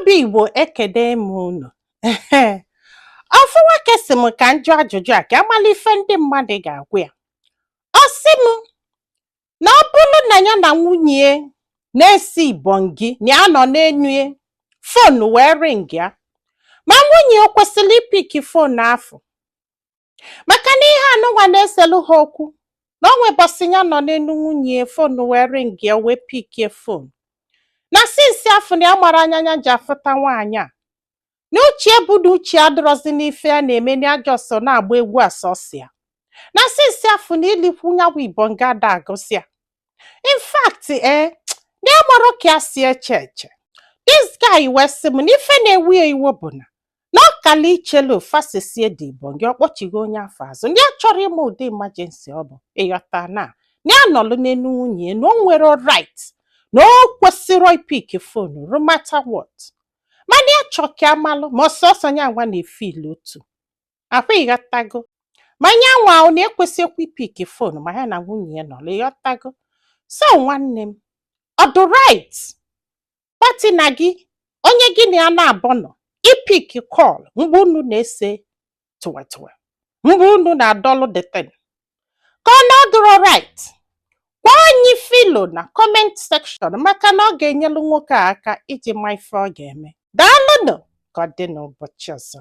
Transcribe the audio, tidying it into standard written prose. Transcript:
Bụ Igbo, ekene m unu. Ofu nwoke si m ka m jụọ ajụjụ a ka amala ife ndị mmadụ ga-agwa ya. Ọ sị m na ọ bụrụ na ya na nwunye na-ese ibongi, na ya nọ n'enu ya, phone wee ring ya, ma nwunye o kwesịrị ipick phone afọ, maka na ihe anụnwa na-eselu ha okwu, na o nwebọsị ya nọ n'enu nwunye, phone wee ring ya, wee pickie phone, na since afọ na ya mara anya ya ji afụta nwaanyị a, na uche bụ na uche adịrọzi n'ife ya na-eme, na ajọ so na-agba egwu asọsị ya, na since afọ na ilikwu nyawu ibonga ada agụsị ya. In fact, na ya mara ka ya si eche eche. This guy wee sị m na ife na-ewu ya iwe bụ na ọ kala ichelu fasisie dị ibongi, ọ kpọchigo onye afọ azụ, ndị a chọrọ ịma ụdị emergency ọ bụ, ịghọta, na ya nọlụ n'enu nwunye ya, na o nwere right, na o kwesịrị ipick phone no matter what. Mana ya chọ ka amalụ ma ọsọsọ ya nwa na-efeel otu akwa, ịghọtago, ma nya nwa ọ na-ekwesịkwa ipick phone ma ya na nwunye ya nọrọ, ịghọtago. So nwanne m, ọ dị right partner gị, onye gị na ya na-abọ nọ, ipick call mgbe unu na-ese tụwetụwe, mgbe unu na-adọlụ the thing, ka ọ na ọ dịrọ right? Gwa anyị filo na comment section, maka na ọ ga-enyelu nwoke a aka iji ma ife ọ ga-eme. Daalụnụ, ka ọ dị n'ụbọchị ọzọ.